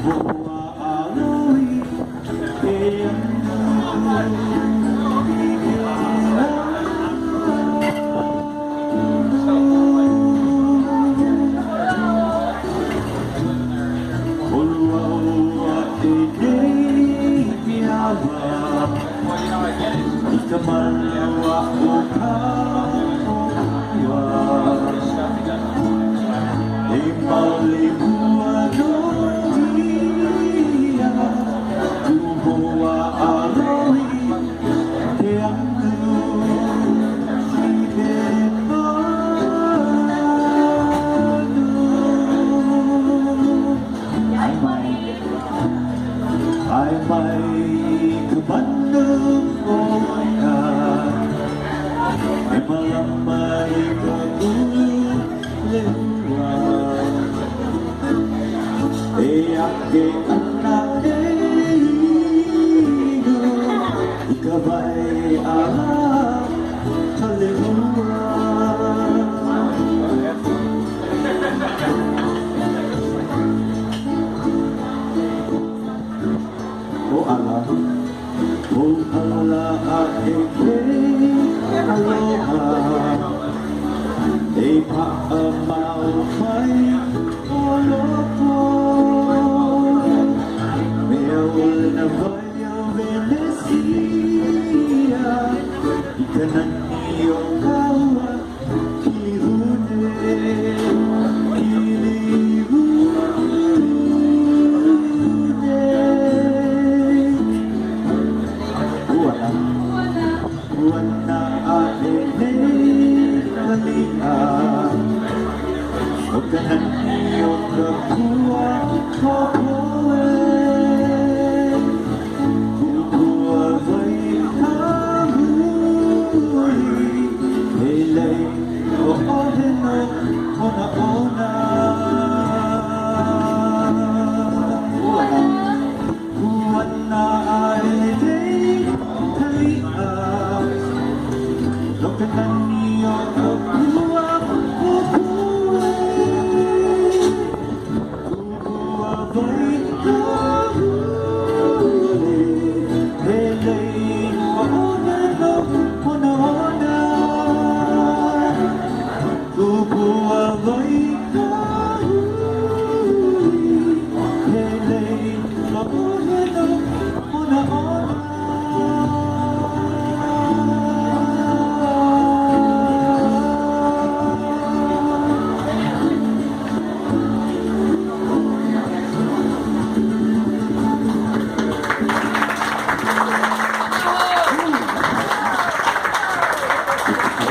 hoa ʻāloi ke anu i ke anu. Holo aʻe nei ke awa i ka manawa o ka ʻōpua. E male pua nō ia, kuʻu hoa ʻāloi ke anu i ke anu. ʻAe mai, ʻae mai ka manu ʻona, e mālama i ka ulu lehua. E ake ana e inu i ka wai a ka lehua. O ala, o ala aʻe ke aloha, e paʻa mau mai o loko. Mea ʻole na wai o Wenesia, i ka nani o ka ua kilihune, kilihune. Puana, puana aʻe nei ka liʻa, ʻO ka nani o ka pua pōpole, Kuʻu pua wai ka huli, He lei ʻoʻohe nō onaona. Puana, puana aʻe nei ka liʻa, No ka nani o ka pua pōpole, Kuʻu pua wai ka huli, He lei ʻoʻohe nō onaona. Kuʻu pua wai.